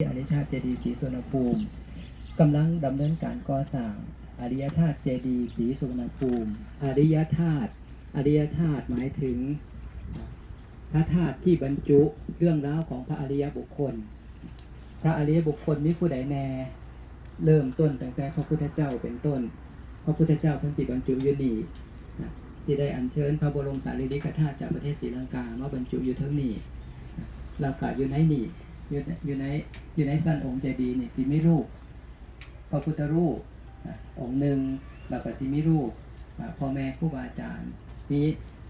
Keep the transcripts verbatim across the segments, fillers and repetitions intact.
อริยธาตุเจดีย์ศรีสุวรรณภูมิ กำลังดำเนินการก่อสร้างอริยธาตุเจดีย์ศรีสุวรรณภูมิ อริยธาตุ อริยธาตุหมายถึง พระธาตุที่บรรจุเรื่องราวของพระอริยบุคคล พระอริยบุคคลมีผู้ใดแน่ เริ่มต้นตั้งแต่พระพุทธเจ้าเป็นต้น พระพุทธเจ้าเพิ่นสิบรรจุอยู่นี่นะ สิได้อัญเชิญพระบรมสารีริกธาตุจากประเทศศรีลังกามาบรรจุอยู่เทิงนี่นะ แล้วก็อยู่ในนี่ อยู่ใน อยู่ใน อยู่ในชั้นองค์เจดีย์นี่สิมีรูปพระพุทธรูปนะ องค์หนึ่ง แล้วก็สิมีรูป อ่า พ่อแม่ครูบาอาจารย์ มี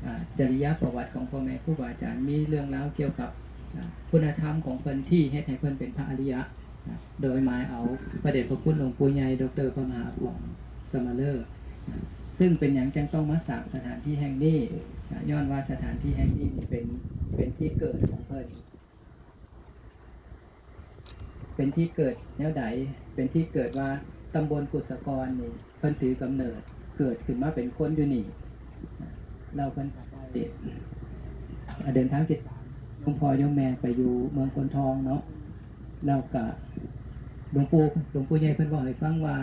อ่า จริยประวัติของพ่อแม่ครูบาอาจารย์ มีเรื่องราวเกี่ยวกับ อ่า คุณธรรมของเพิ่นที่เฮ็ดให้เพิ่นเป็นพระอริยะนะ โดยหมายเอาพระเดชพระคุณหลวงปู่ใหญ่ ดอกเตอร์ พระมหาพรหมสมฤทธิ์นะ ซึ่งเป็นหยังจังต้องมาสร้างสถานที่แห่งนี้นะ ย้อนว่าสถานที่แห่งนี้นี่เป็น เป็นที่เกิดของเพิ่น เป็นที่เกิดแนวใด เป็นที่เกิดว่าตำบลกุสกรนี่ เพิ่นถือกำเนิดเกิดขึ้นมาเป็นคนอยู่นี่ แล้วเพิ่นก็ได้ เดินทางติดตามโยมพ่อโยมแม่ไปอยู่เมืองโพนทองเนาะ แล้วก็หลวงปู่ หลวงปู่ใหญ่เพิ่นเว้าให้ฟังว่า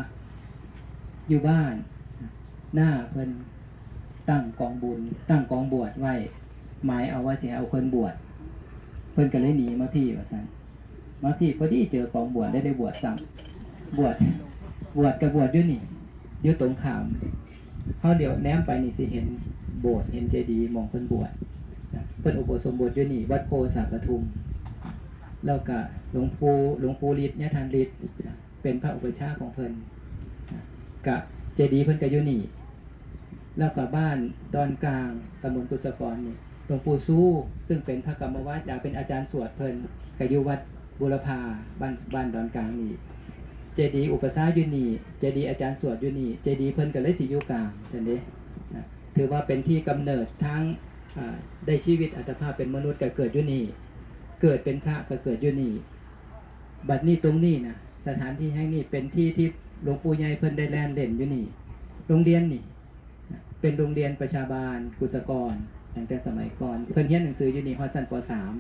อยู่บ้านหน้าเพิ่นตั้งกองบุญ ตั้งกองบวชไว้ หมายเอาว่าสิเอาเพิ่นบวช เพิ่นก็เลยหนีมาพี้ว่าซั่น มาพี้พอดีเจอกองบวช ได้ ได้บวชซ้ำ บวช บวชก็บวชอยู่นี่ อยู่ตรงข้าม เฮาเหลียวแนมไปนี่สิเห็นโบสถ์ เห็นเจดีย์หม่องเพิ่นบวชนะ เพิ่นอุโบสถสมบวชอยู่นี่ วัดโพธิ์สาปทุม แล้วก็หลวงปู่ หลวงปู่ฤทธิ์ ญาทานฤทธิ์นะ เป็นพระอุปัชฌาย์ของเพิ่นนะ กะเจดีย์เพิ่นก็อยู่นี่ แล้วก็บ้านดอนกลาง ตำบลกุสกรนี่ หลวงปู่ซู ซึ่งเป็นพระกรรมวาจา เป็นอาจารย์สวดเพิ่น ก็อยู่วัดบูรพา บ้าน บ้านดอนกลางนี่ เจดีย์อุปัชฌาย์อยู่นี่ เจดีย์อาจารย์สวดอยู่นี่ เจดีย์เพิ่นก็เลยสิอยู่กลางซั่นเด้นะ ถือว่าเป็นที่กำเนิดทั้ง อ่า ได้ชีวิตอัตภาพเป็นมนุษย์ก็เกิดอยู่นี่ เกิดเป็นพระก็เกิดอยู่นี่ บัดนี้ตรงนี้นะ สถานที่แห่งนี้เป็นที่ที่หลวงปู่ใหญ่เพิ่นได้แล่นเล่นอยู่นี่ โรงเรียนนี่นะ เป็นโรงเรียนประชาบาลกุสกร ตั้งแต่สมัยก่อน เพิ่นเรียนหนังสืออยู่นี่ฮอดชั้น ป.สาม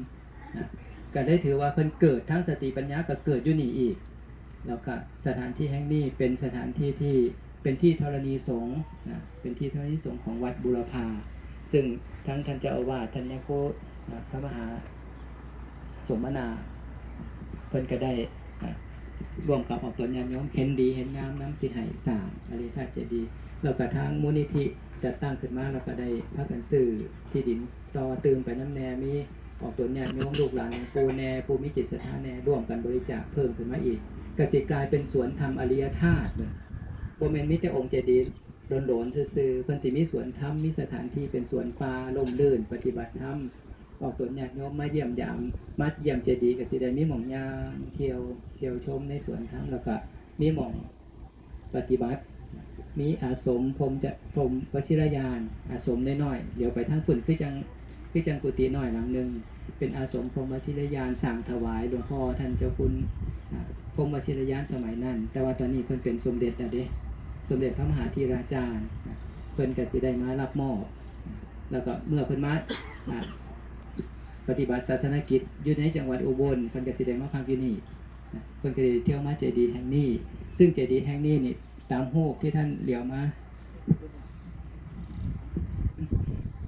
นะ ก็ได้ถือว่าเพิ่นเกิดทั้งสติปัญญาก็เกิดอยู่นี่อีก แล้วก็สถานที่แห่งนี้เป็นสถานที่ที่เป็นที่ธรณีสงฆ์นะ เป็นที่ธรณีสงฆ์ของวัดบูรพา ซึ่งทั้งท่านเจ้าอาวาส ท่านยาโคนะ พระมหาสมนา เพิ่นก็ได้นะ ร่วมกับออกตนญาติโยม เห็นดีเห็นงามนำสิให้สร้างอริยธาตุเจดีย์ แล้วก็ทางมูลนิธิจัดตั้งขึ้นมา แล้วก็ได้พากันซื้อที่ดินต่อเติมไปนำแน่ มีออกตนญาติโยมลูกหลานหลวงปู่แน่ ผู้มีจิตศรัทธาแน่ ร่วมกันบริจาคเพิ่มขึ้นมาอีก ก็สิกลายเป็นสวนธรรมอริยธาตุเลย บ่แม่นมีแต่องค์เจดีย์โดนๆซื่อๆ เพิ่นสิมีสวนธรรม มีสถานที่เป็นสวนป่าร่มรื่น ปฏิบัติธรรม ออกตนญาติโยมมาเยี่ยมยาม มาเยี่ยมเจดีย์ก็สิได้มีหม่องย่างเที่ยว เที่ยวชมในสวนธรรม แล้วก็มีหม่องปฏิบัติ มีอาสมพรหมจะ พรหมวชิรญาณ อาสมน้อยๆ เหลียวไปทางพุ้นคือจั่ง คือจั่งกุฏิน้อยหลังหนึ่ง เป็นอาสมพรหมวชิรญาณ สร้างถวายหลวงพ่อท่านเจ้าคุณ อ่า พรหมวชิรญาณสมัยนั้น แต่ว่าตอนนี้เพิ่นเป็นสมเด็จแล้วเด้ สมเด็จพระมหาธีราจารย์ อ่า เพิ่นก็สิได้มารับมอบ อ่า แล้วก็เมื่อเพิ่นมา อ่า ปฏิบัติศาสนกิจอยู่ในจังหวัดอุบล เพิ่นก็สิได้มาพักอยู่นี่ อ่า เพิ่นก็ได้เที่ยวมาเจดีย์แห่งนี้ ซึ่งเจดีย์แห่งนี้นี่ ตามรูปที่ท่านเหลียวมา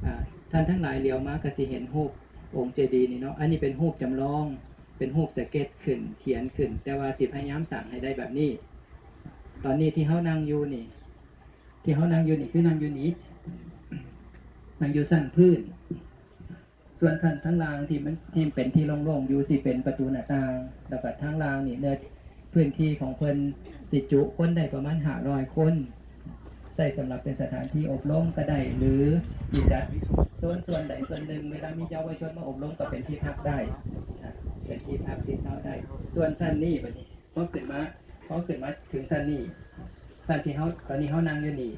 อ่า ท่านทั้งหลายเหลียวมาก็สิเห็นรูปองค์เจดีย์นี่เนาะ อันนี้เป็นรูปจำลอง เป็นรูปสเก็ตขึ้น เขียนขึ้น แต่ว่าสิพยายามสร้างให้ได้แบบนี้ ตอนนี้ที่เฮานั่งอยู่นี่ ที่เฮานั่งอยู่นี่คือนั่งอยู่นี่ นั่งอยู่ชั้นพื้น ส่วนชั้นทางล่างที่มัน ที่เป็นที่โล่งๆอยู่สิเป็นประตูหน้าต่าง แล้วก็ทางล่างนี่เนื้อพื้นที่ของเพิ่นสิจุคนได้ประมาณห้าร้อยคน ใช้สำหรับเป็นสถานที่อบรมก็ได้ หรือสิจัดโซนส่วนใดส่วนหนึ่ง เวลามีเยาวชนมาอบรมก็เป็นที่พักได้ อ่ะ เป็นที่พักที่เช้าได้ ส่วนชั้นนี้บัดนี้ พอขึ้นมา พอขึ้นมาถึงชั้นนี้ ชั้นที่เฮา ตอนนี้เฮานั่งอยู่นี่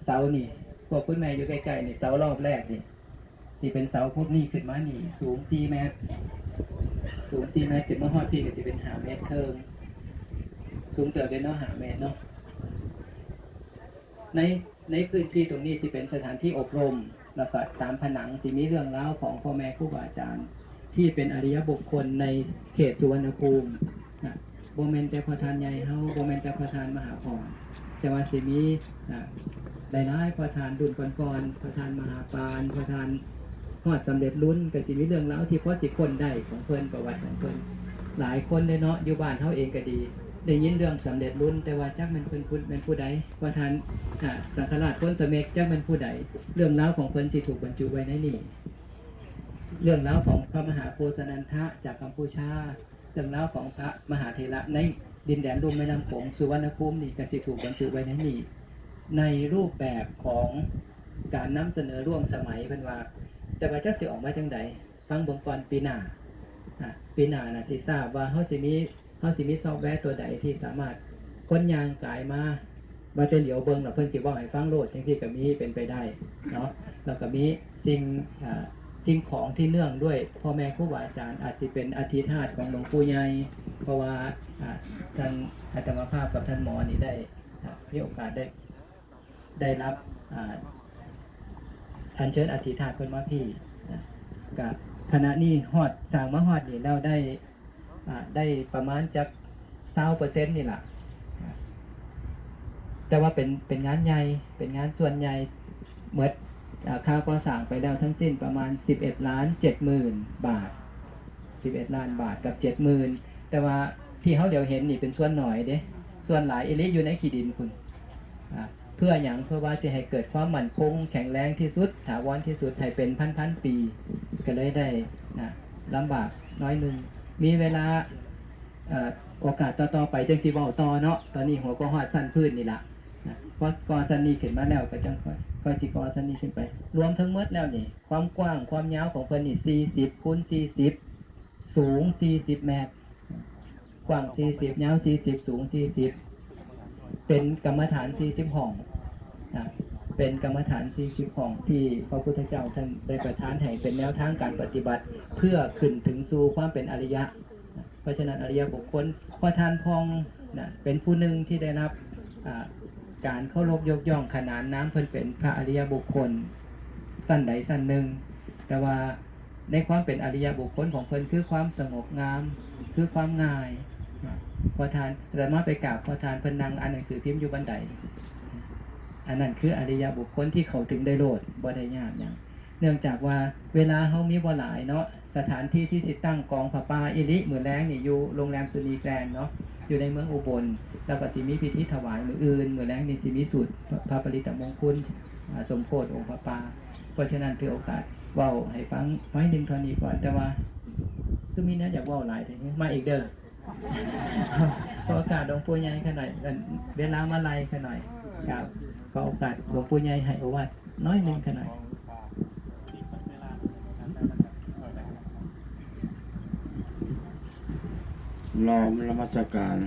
เสานี่ พวกคุณแม่อยู่ใกล้ๆนี่ เสารอบแรกนี่ สิเป็นเสาพวกนี้ขึ้นมานี่ สูงสี่เมตร สูงสี่เมตร ขึ้นมาฮอดพี้ก็สิเป็นห้าเมตรครึ่ง สูงเติบเลยเนาะ ห้าเมตรเนาะ ใน ในพื้นที่ตรงนี้สิเป็นสถานที่อบรม แล้วก็ตามผนังสิมีเรื่องราวของพ่อแม่ครูบาอาจารย์ ที่เป็นอริยบุคคลในเขตสุวรรณภูมินะ บ่แม่นแต่พ่อท่านใหญ่เฮา บ่แม่นแต่พ่อท่านมหาพร แต่ว่าสิมีนะ หลายๆ พ่อท่านรุ่นก่อนๆ พ่อท่านมหาปาน พ่อท่านฮอดสำเร็จลุน ก็สิมีเรื่องราวที่พอสิค้นได้ของเพิ่น ประวัติของเพิ่น หลายคนเด้เนาะ อยู่บ้านเฮาเองก็ดี ได้ยินเรื่องสำเร็จลุน แต่ว่าจักแม่นเพิ่นผู้ แม่นผู้ใด พ่อท่านอ่าสังฆราชโพนสเม็ก จักแม่นผู้ใด เรื่องราวของเพิ่นสิถูกบรรจุไว้ในนี้ เรื่องราวของพระมหาโกศนันทะจากกัมพูชา เรื่องราวของพระมหาเถระในดินแดนลุ่มแม่น้ำโขง สุวรรณภูมินี่ก็สิถูกบรรจุไว้ในนี้ ในรูปแบบของการนำเสนอร่วมสมัยเพิ่นว่า แต่ว่าจักสิออกมาจังใด ฟังเบิ่งก่อนปีหน้า อ่ะ ปีหน้าน่ะสิทราบว่าเฮาสิมี เฮาสิมีซอฟต์แวร์ตัวใดที่สามารถคนย่างกายมา ว่าแต่เหลียวเบิ่งแล้วเพิ่นสิเว้าให้ฟังโลด จังซี่ก็มีเป็นไปได้เนาะ แล้วก็มีสิ่ง อ่า สิ่งของที่เนื่องด้วยพ่อแม่ครูบาอาจารย์ อาจสิเป็นอัฐิธาตุของหลวงปู่ใหญ่ เพราะว่า อ่า ท่านอาตมาภาพกับท่านหมอนี่ได้ อ่า มีโอกาสได้ ได้รับ อ่า อัญเชิญอัฐิธาตุเพิ่นมาพี้นะ ก็ขณะนี้ฮอด สร้างมาฮอดนี่แล้วได้ อ่า ได้ประมาณจักซาวเปอร์เซ็นต์นี่ล่ะ แต่ว่าเป็น เป็นงานใหญ่ เป็นงานส่วนใหญ่ หมด อ่า ค่าก่อสร้างไปแล้วทั้งสิ้นประมาณสิบเอ็ดล้านเจ็ดหมื่นบาท สิบเอ็ดล้านบาทกับเจ็ดหมื่น แต่ว่าที่เฮาเหลียวเห็นนี่เป็นส่วนน้อยเด้ ส่วนหลายอีหลีอยู่ในขี้ดินพุ้น อ่า เพื่อหยัง เพื่อว่าสิให้เกิดความมั่นคงแข็งแรงที่สุด ถาวรที่สุด ให้เป็นพันๆ ปี ก็เลยได้นะ ลำบากน้อยหนึ่ง มีเวลา เอ่อ โอกาสต่อๆ ไปจังสิเว้าต่อเนาะ ตอนนี้หัวก็ฮอดชั้นพื้นนี่ล่ะนะ พอก่อชั้นนี้ขึ้นมาแล้วก็จังค่อย ค่อยสิก่อชั้นนี้ขึ้นไป รวมทั้งหมดแล้วนี่ ความกว้างความยาวของเพิ่นนี่ สี่สิบ คูณ สี่สิบ สูง สี่สิบ เมตร กว้าง สี่สิบ ยาว สี่สิบ สูง สี่สิบ เป็นกรรมฐาน สี่สิบ ห้องนะ เป็นกรรมฐาน สี่สิบ ห้องที่พระพุทธเจ้าท่านได้ประทานให้เป็นแนวทางการปฏิบัติ เพื่อขึ้นถึงสู่ความเป็นอริยะ เพราะฉะนั้นอริยบุคคล พ่อท่านพองนะ เป็นผู้หนึ่งที่ได้รับ อ่า การเคารพยกย่องขนานนามเพิ่นเป็นพระอริยบุคคลชั้นใดชั้นหนึ่ง แต่ว่าในความเป็นอริยบุคคลของเพิ่นคือความสงบงาม คือความง่ายนะ พ่อท่าน อาตมาไปกราบพ่อท่าน เพิ่นนั่งอ่านหนังสือพิมพ์อยู่บันได อันนั้นคืออริยบุคคลที่เข้าถึงได้โลด บ่ได้ยากหยัง เนื่องจากว่าเวลาเฮามีบ่หลายเนาะ สถานที่ที่สิตั้งกองผ้าป่าอีหลีมื้อแลงนี่อยู่โรงแรมสุนีแกรนด์เนาะ อยู่ในเมืองอุบล แล้วก็สิมีพิธีถวายมื้ออื่น มื้อแลงนี่สิมีสูตรพระ พระปริตรมงคล อ่า สมโภชองค์พระป่า เพราะฉะนั้นถือโอกาสเว้าให้ฟังน้อยหนึ่งเท่านี้ก่อน แต่ว่าคือมีแนวอยากเว้าหลายแท้ มาอีกเด้อ ขอโอกาสหลวงปู่ใหญ่ข้าหน่อย เวลามาไล่ข้าหน่อย ครับ ขอโอกาสหลวงปู่ใหญ่ให้โอวาทน้อยหนึ่งข้าหน่อย น้อมนมัสการ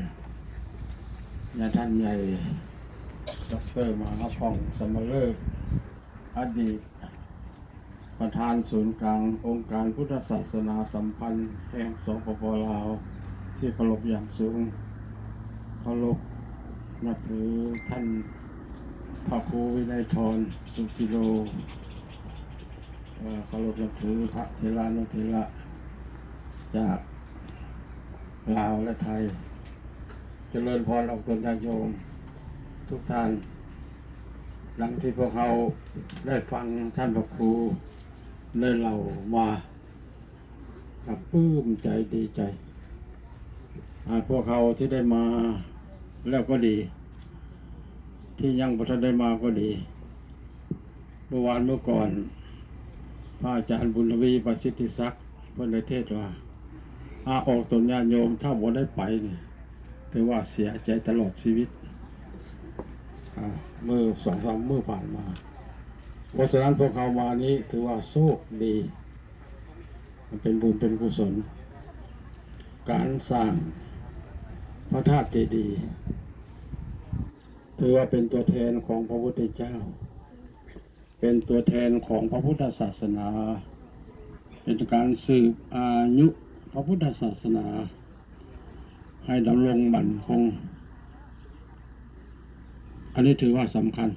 ญาท่านใหญ่ ดอกเตอร์ มหาพอง สมฤกษ์ อดีตประธานศูนย์กลางองค์การพุทธศาสนาสัมพันธ์แห่ง สปป ลาว ที่เคารพอย่างสูง เคารพนับถือท่านพระครูวินัยธร สุจิโร เอ่อ เคารพนับถือพระเถรานุเถระจากลาวและไทย เจริญพรออกตนญาติโยมทุกท่าน ดังที่พวกเราได้ฟังท่านพระครูได้เล่ามา ครับ ปลื้มใจดีใจ อ่า พวกเราที่ได้มาแล้วก็ดี ที่ยังบ่ทันได้มาก็ดี เมื่อวานเมื่อก่อน พระอาจารย์บุญทวีประสิทธิศักดิ์เพิ่นได้เทศน์ว่า อา ออกตนญาติโยมถ้าบ่ได้ไปนี่ ถือว่าเสียใจตลอดชีวิต อ่า เมื่อสองสามมื้อผ่านมา เพราะฉะนั้นพวกเรามานี้ถือว่าโชคดี มันเป็นบุญเป็นกุศล การสร้างพระธาตุเจดีย์ ถือว่าเป็นตัวแทนของพระพุทธเจ้า เป็นตัวแทนของพระพุทธศาสนา เป็นการสืบอายุพระพุทธศาสนา ให้ดำรงมั่นคง อันนี้ถือว่าสำคัญ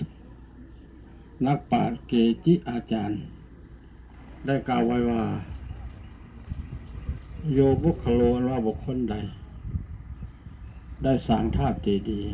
นักปราชญ์เกจิอาจารย์ ได้กล่าวไว้ว่า โยบุคคโล อันว่าบุคคลใด ได้สร้างธาตุเจดีย์